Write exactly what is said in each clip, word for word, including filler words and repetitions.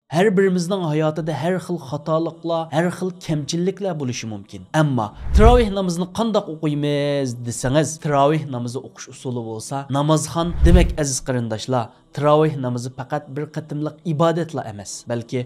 ھەر بىرىمىزنىڭ ھاياتىدا ھەر خىل خاتالىقلار، ھەر خىل كەمچىللىكلەر بولۇشى مۇمكىن. ئەمما تىراۋىھ نامىزىنى قانداق ئوقۇيمىز دېسىڭىز، تىراۋىھ نامىزى ئوقۇش ئۇسۇلى بولسا نامازخان، دېمەك ئەزىز قېرىنداشلار، تىراۋىھ نامىزى پەقەت بىر قېتىملىق ئىبادەتلا ئەمەس، بەلكى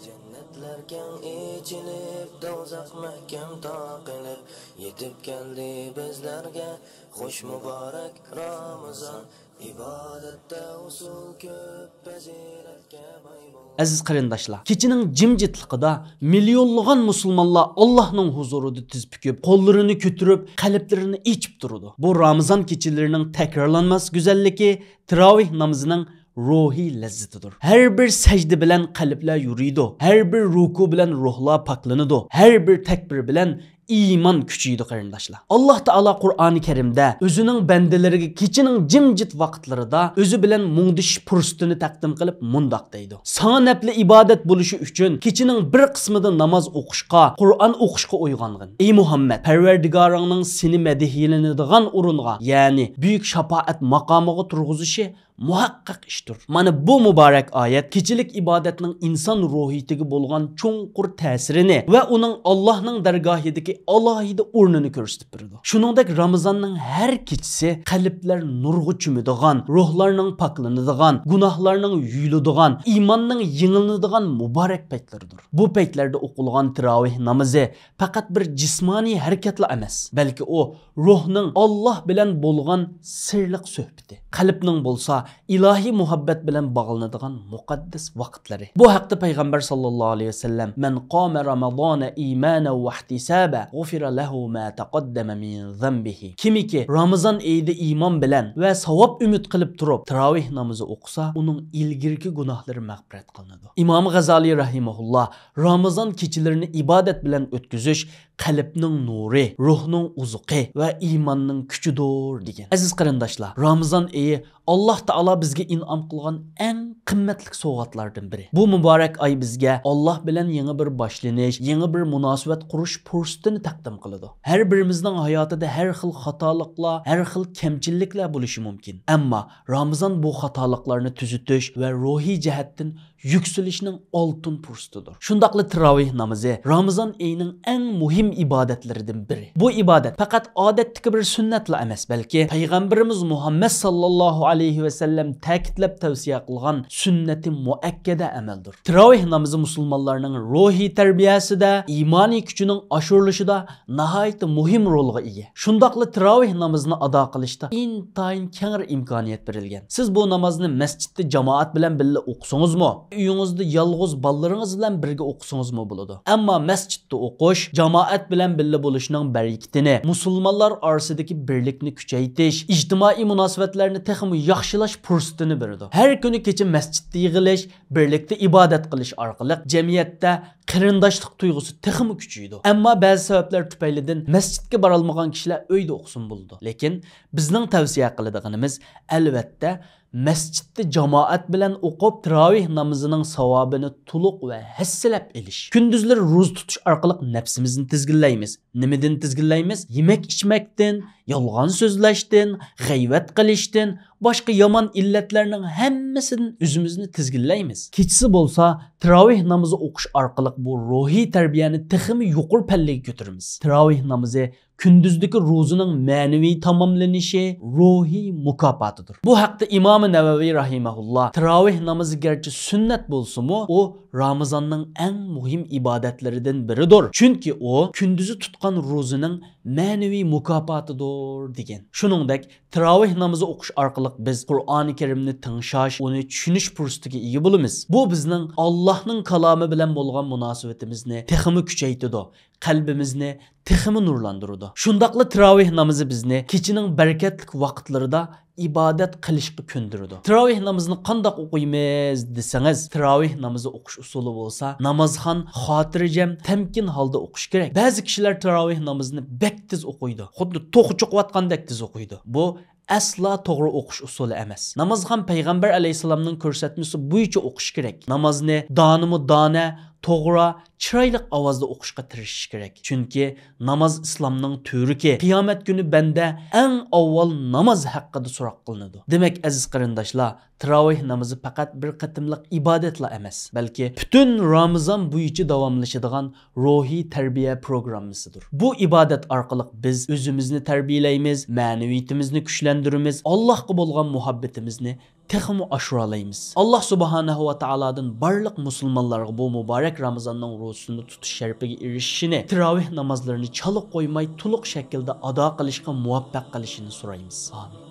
جەننەتلەر كەڭ ئېچىلىپ، دوزاخ مەھكەم تاقىلىپ، يېتىپ كەلدى بىزلەرگە خۇش مۇبارەك رامىزان. ئىبادەتتە ئۇسۇل كۆپ، پەزىلەتكە باي بول. ئەزىز قېرىنداشلار، كېچىنىڭ جىمجىتلىقىدا مىليونلىغان مۇسۇلمانلار ئاللاھنىڭ ھۇزۇرىدا تىز پۈكۈپ، قوللىرىنى كۆتۈرۈپ، قەلبلىرىنى ئېچىپ تۇرىدۇ. بۇ رامىزان كېچىلىرىنىڭ تەكرارلانماس گۈزەللىكى تىراۋىھ نامىزىنىڭ روھىي لەززىتىدۇر. ھەر بىر سەجدە بىلەن قەلبلەر يورۇيدۇ، ھەر بىر رۇكۇ بىلەن روھلار پاكلىنىدۇ، ھەر بىر تەكبىر بىلەن ئىمان كۈچىيىدۇ، قېرىنداشلار. ئاللاھ تائالا قۇرئانى كەرىمدە ئۆزىنىڭ بەندىلىرىگە كېچىنىڭ جىمجىت ۋاقىتلىرىدا ئۆزى بىلەن مۇڭدىشىش پۇرسىتىنى تەقدىم قىلىپ مۇنداق دەيدۇ: «ساڭا نەپلى ئىبادەت بولۇشى ئۈچۈن كېچىنىڭ بىر قىسمىدا ناماز ئوقۇشقا، قۇرئان ئوقۇشقا ئويغانغىن. ئەي مۇھەممەد، پەرۋەردىگارىڭنىڭ سېنى مەدھىيلىنىدىغان ئورۇنغا، يەنى بۈيۈك شاپائەت ماقامىغا تۇرغۇزۇشى مۇھەققەق ئىشتۇر.» مانا بۇ مۇبارەك ئايەت كېچىلىك ئىبادەتنىڭ ئىنسان روھىيىتىگە بولغان چوڭقۇر تەسىرىنى ۋە ئۇنىڭ ئاللاھنىڭ دەرگاھىدىكى ئالاھىدە ئورنىنى كۆرسىتىپ بېرىدۇ. شۇنىڭدەك رامىزاننىڭ ھەر كېچىسى قەلبلەر نۇرغا چۆمىدىغان، روھلارنىڭ پاكلىنىدىغان، گۇناھلارنىڭ يۇيۇلىدىغان، ئىماننىڭ يېڭىلىنىدىغان مۇبارەك پەيتلىرىدۇر. بۇ پەيتلەردە ئوقۇلغان تىراۋىھ نامىزى پەقەت بىر جىسمانىي ھەرىكەتلا ئەمەس، بەلكى ئۇ روھنىڭ ئاللاھ بىلەن بولغان سىرلىق سۆھبىتى، قەلبنىڭ بولسا ئىلاھىي مۇھەببەت بىلەن باغلىنىدىغان مۇقەددەس ۋاقىتلىرى. بۇ ھەقتە پەيغەمبەر ساللاللاھۇ ئەلەيھى ۋەسەللەم، «مەن قامە رامازانە ئىمانەن ۋەھتىسابەن، غۇفىرە لەھۇ ما تەقەددەمە مىن زەنبىھى.» كىمكى رامىزان ئېيىدا ئىمان بىلەن ۋە ساۋاب ئۈمىد قىلىپ تۇرۇپ تىراۋىھ نامىزى ئوقۇسا، ئۇنىڭ ئىلگىرىكى گۇناھلىرى مەغپىرەت قىلىنىدۇ. ئىمام غازالىي رەھىمەھۇللا، «رامىزان كېچىلىرىنى ئىبادەت بىلەن ئۆتكۈزۈش قەلبنىڭ نۇرى، روھنىڭ ئوزۇقى ۋە ئىماننىڭ كۈچىدۇر» دېگەن. ئەزىز قېرىنداشلار، رامىزان ئېيى ئاللاھ تائالا بىزگە ئىنئام قىلغان ئەڭ قىممەتلىك سوۋغاتلاردىن بىرى. بۇ مۇبارەك ئاي بىزگە ئاللاھ بىلەن يېڭى بىر باشلىنىش، يېڭى بىر مۇناسىۋەت قۇرۇش پۇرسىتىنى تەقدىم قىلىدۇ. ھەر بىرىمىزنىڭ ھاياتىدا ھەر خىل خاتالىقلار، ھەر خىل كەمچىللىكلەر بولۇشى مۇمكىن. ئەمما رامىزان بۇ خاتالىقلارنى تۈزىتىش ۋە روھىي جەھەتتىن يۈكسىلىشنىڭ ئالتۇن پۇرسىتىدۇر. شۇنداقلا تىراۋىھ نامىزى رامىزان ئېيىنىڭ ئەڭ مۇھىم ئىبادەتلىرىدىن بىرى. بۇ ئىبادەت پەقەت ئادەتتىكى بىر سۈننەتلا ئەمەس، بەلكى پەيغەمبىرىمىز مۇھەممەد ساللاللاھۇ ئەلەيھى ۋەسەللەم تەكىتلەپ تەۋسىيە قىلغان سۈننەتى مۇئەككەدە ئەمەلدۇر. تىراۋىھ نامىزى مۇسۇلمانلارنىڭ روھىي تەربىيەسىدە، ئىمانىي كۈچىنىڭ ئاشۇرۇلۇشىدا ناھايىتى مۇھىم رولغا ئىگە. شۇنداقلا تىراۋىھ نامىزىنى ئادا قىلىشتا ئىنتايىن كەڭرى ئىمكانىيەت بېرىلگەن. سىز بۇ نامازنى مەسچىتتە جامائەت بىلەن بىللە ئوقۇسىڭىزمۇ، ئۆيىڭىزدە يالغۇز بالىلىرىڭىز بىلەن بىرگە ئوقۇسىڭىزمۇ بولىدۇ. ئەمما مەسچىتتە ئوقۇش، جامائەت بىلەن بىللە بولۇشنىڭ بەرىكىتىنى، مۇسۇلمانلار ئارىسىدىكى بىرلىكنى كۈچەيتىش، ئىجتىمائىي مۇناسىۋەتلەرنى تېخىمۇ ياخشىلاش پۇرسىتىنى بېرىدۇ. ھەر كۈنى كېچە مەسچىتتە يىغىلىش، بىرلىكتە ئىبادەت قىلىش ئارقىلىق جەمئىيەتتە قېرىنداشلىق تۇيغۇسى تېخىمۇ كۈچىيىدۇ. ئەمما بەزى سەۋەبلەر تۈپەيلىدىن مەسچىتكە بارالمىغان كىشىلەر ئۆيدە ئوقۇسىمۇ بولىدۇ. لېكىن بىزنىڭ تەۋسىيە قىلىدىغىنىمىز، ئەلۋەتتە، مەسچىتتە جامائەت بىلەن ئوقۇپ، تىراۋىھ نامىزىنىڭ ساۋابىنى تولۇق ۋە ھەسسىلەپ ئېلىش. كۈندۈزلىرى روزا تۇتۇش ئارقىلىق نەپسىمىزنى تىزگىنلەيمىز. نېمىدىن تىزگىنلەيمىز؟ يېمەك-ئىچمەكتىن، يالغان سۆزلەشتىن، غەيۋەت قىلىشتىن، باشقا يامان ئىللەتلەرنىڭ ھەممىسىدىن ئۆزىمىزنى تىزگىنلەيمىز. كېچىسى بولسا تىراۋىھ نامىزى ئوقۇش ئارقىلىق بۇ روھىي تەربىيەنى تېخىمۇ يۇقىرى پەللىگە كۆتۈرىمىز. تىراۋىھ نامىزى كۈندۈزدىكى روزىنىڭ مەنىۋى تاماملىنىشى، روھىي مۇكاپاتىدۇر. بۇ ھەقتە ئىمامى نەۋەۋى رەھىمەھۇللا، تىراۋىھ نامىزى گەرچە سۈننەت بولسىمۇ، ئۇ رامىزاننىڭ ئەڭ مۇھىم ئىبادەتلىرىدىن بىرىدۇر. چۈنكى ئۇ كۈندۈزى تۇتقان روزىنىڭ مەنىۋى مۇكاپاتىدۇر، دېگەن. شۇنىڭدەك، تىراۋىھ نامىزى ئوقۇش ئارقىلىق بىز قۇرئانى كەرىمنى تىڭشاش، ئۇنى چۈشىنىش پۇرسىتىگە ئىگە بولىمىز. بۇ بىزنىڭ ئاللاھنىڭ كالامى بىلەن بولغان مۇناسىۋىتىمىزنى تېخىمۇ كۈچەيتىدۇ، قەلبىمىزنى تېخىمۇ نۇرلاندۇرىدۇ. شۇنداقلا تىراۋىھ نامىزى بىزنى كېچىنىڭ بەرىكەتلىك ۋاقىتلىرىدا ئىبادەت قىلىشقا كۆندۈرىدۇ. تىراۋىھ نامىزىنى قانداق ئوقۇيمىز دېسىڭىز، تىراۋىھ نامىزى ئوقۇش ئۇسۇلى بولسا، نامازخان خاتىرجەم، تەمكىن ھالدا ئوقۇش كېرەك. بەزى كىشىلەر تىراۋىھ نامىزىنى بەك تېز ئوقۇيدۇ، خۇددى توخۇ چوقۇۋاتقاندەك تېز ئوقۇيدۇ. بۇ ئەسلا توغرا ئوقۇش ئۇسۇلى ئەمەس. نامازخان پەيغەمبەر ئەلەيھىسسالامنىڭ كۆرسەتمىسى بويىچە ئوقۇش كېرەك. نامازنى دانىمۇ دانە، توغرا، چىرايلىق ئاۋازدا ئوقۇشقا تىرىشىش كېرەك. چۈنكى ناماز ئىسلامنىڭ تۈۋرۈكى. قىيامەت كۈنى بەندە ئەڭ ئاۋۋال ناماز ھەققىدە سوراق قىلىنىدۇ. دېمەك، ئەزىز قېرىنداشلار، تىراۋىھ نامىزى پەقەت بىر قېتىملىق ئىبادەتلا ئەمەس، بەلكى پۈتۈن رامىزان بويىچە داۋاملىشىدىغان روھىي تەربىيە پروگراممىسىدۇر. بۇ ئىبادەت ئارقىلىق بىز ئۆزىمىزنى تەربىيەلەيمىز، مەنىۋىيىتىمىزنى كۈچلەندۈرىمىز، ئاللاھقا بولغان مۇھەببىتىمىزنى تېخىمۇ ئاشۇرالايمىز. ئاللاھ سۇبھانەھۇ ۋە تائالادىن بارلىق مۇسۇلمانلارغا بۇ مۇبارەك رامىزاننىڭ روزىسىنى تۇتۇش شەرىپىگە ئېرىشىشىنى، تىراۋىھ نامازلىرىنى چالا قويماي، تولۇق شەكىلدە ئادا قىلىشقا مۇۋەپپەق قىلىشىنى سورايمىز. ئامىن.